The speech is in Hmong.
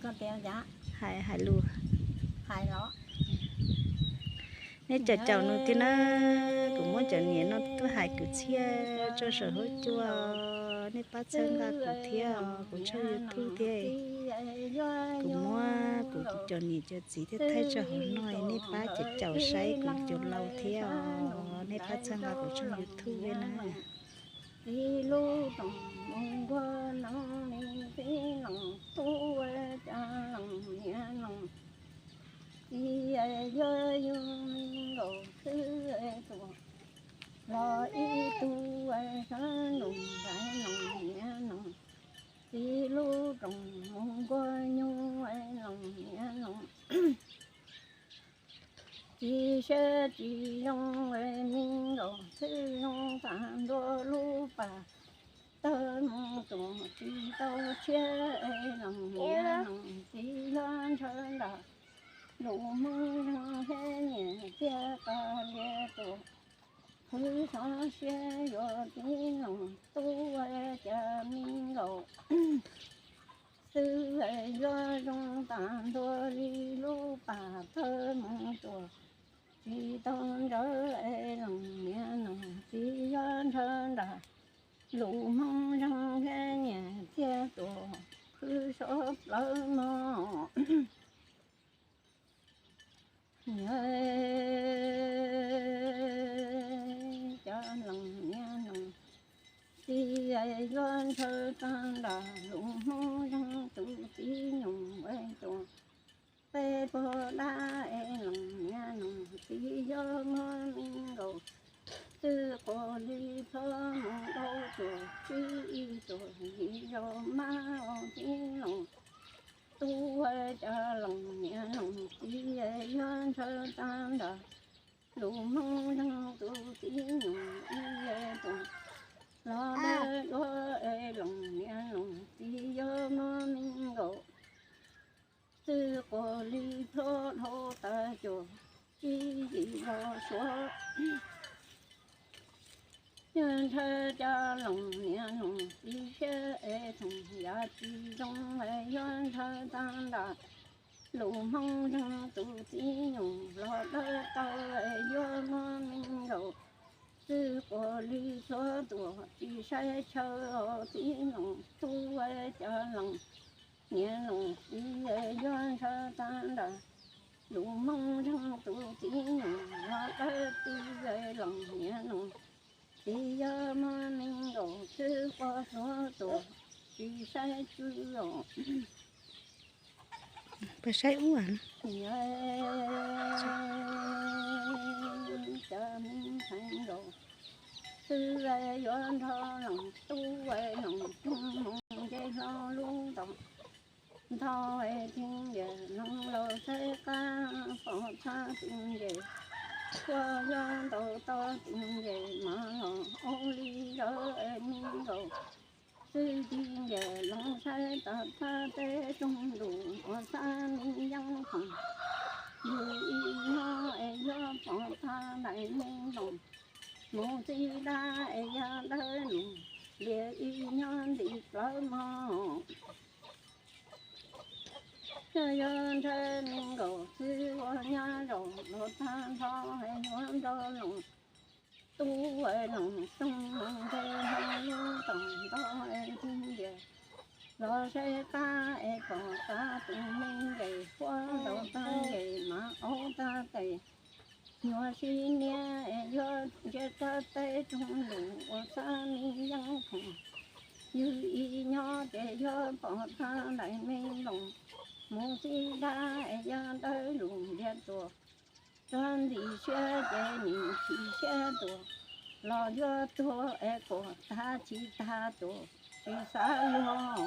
Hais, hais lus. Neb caum caum nws thiab na. Kuv muab cov niam no tuaj hais kwv txhiaj rau saum huab cua. Nej pab txhawb nqa kuv thiab os, kuv tshooj YouTube thiab. Kuv muab kuv cov niam cov txiv thiab thaij tso hauv no, nej pab caum caum saib kuv cov laus thiab os, nej pab txhawb nqa kuv tshooj YouTube thiab na. Txiv lub rooj mus nkuaj noog li txiv loos tub, cas loos niam loos txiv, yuav yug me nkaus xwb tuaj los ib tug, sab nus nraiv loos niam loos txiv lub rooj mus nkuaj nyuj loos niam loos. Txiv siab tsis zoo, me nkaus xwb zoo tag ntua lub pas tawg mus tuaj tsis tau tshiab, loos niam loos txiv yuav ntshaw nram lus Hmoob zoo thiab nyiam txiag qas lias tuaj. Qhwv xov siab yuav txiv loos tub, cas me nkaus xwb yuav zoo tag ntua li lub pas tawg mus tuaj tsis tau ntsawv, loos niam loos txiv yuav ntshaw nram lus Hmoob zoo thiab nyiam txiag tuaj. Qhwv xov plawv mog. Niam, cas loos niam loos txiv yuav ntshaw tag nram lus Hmoob zoo tus txiv nyuj es tuaj peb puag dab, es loos niam loos txiv yuav muab me nkaus xwb quas li plho mus dau tuaj tsib ib tuaj yim zaug mas os txiv loos tub, cas loos niam loos txiv yuav ntshaw tag nram lus Hmoob zoo tus txiv nyuj ib tuaj los dawb dua, es loos niam loos txiv yuav muab me nkaus xwb quas li plho dhau tas cuaj tsib yim zaug suav. Yuav ntshaw cas loos niam loos txiv siab es thoom yav tsis zoo, yuav ntshaw tag nram lus Hmoob zoo tus txiv nyuj los dawb tau, yuav muab me nkaus xwb quas li plho tuaj tsis saib chaw os txiv loos tub, cas loos niam loos txiv yuav ntshaw tag nram lus Hmoob zoo tus txiv nyuj los dawb tw, loos niam loos txiv yuav muab me nkaus xwb quas suav tuaj tsis saib tsw os. Pab saib ub, cas me ntxhais nkaus xwb yuav nrog loos tub loos roog mus nce hlo lub ntoos nto, tig nyias loos los saib qab pom txhab tig nyias kuaj yuav ntaus toj tig nyias mas los ua li zawv me nkaus xwb tig nyias loos saib tas thab teb roog lus ua xab me yeeb khoom. Yus ib nyob es yuav pom tag nraim me ntoos mus txij dab es yog dawb lus lias ib nyob ntim plawv mog. Yog yuav ntshaw me nkaus xwb ua nyab zaum los tag nrho es yuav nrog loos tub loos roog mus nce hlo lub ntoos nto, tig nyias los saib qab es pom txhab tus me nkees kuaj ntaus tag nkees mas aub tag tes nyuag sib niab es yuav ntsia thab teb roog lus ua xab me yeeb khoom. Yus ib nyob ces yuav pom tag nraim me ntoos mus txij dab es yog dawb lus lias tuaj. Txog ntim siab ces nim chim siab tuaj los yuav tuag es quas tag chim tag tuaj tsis xav luag.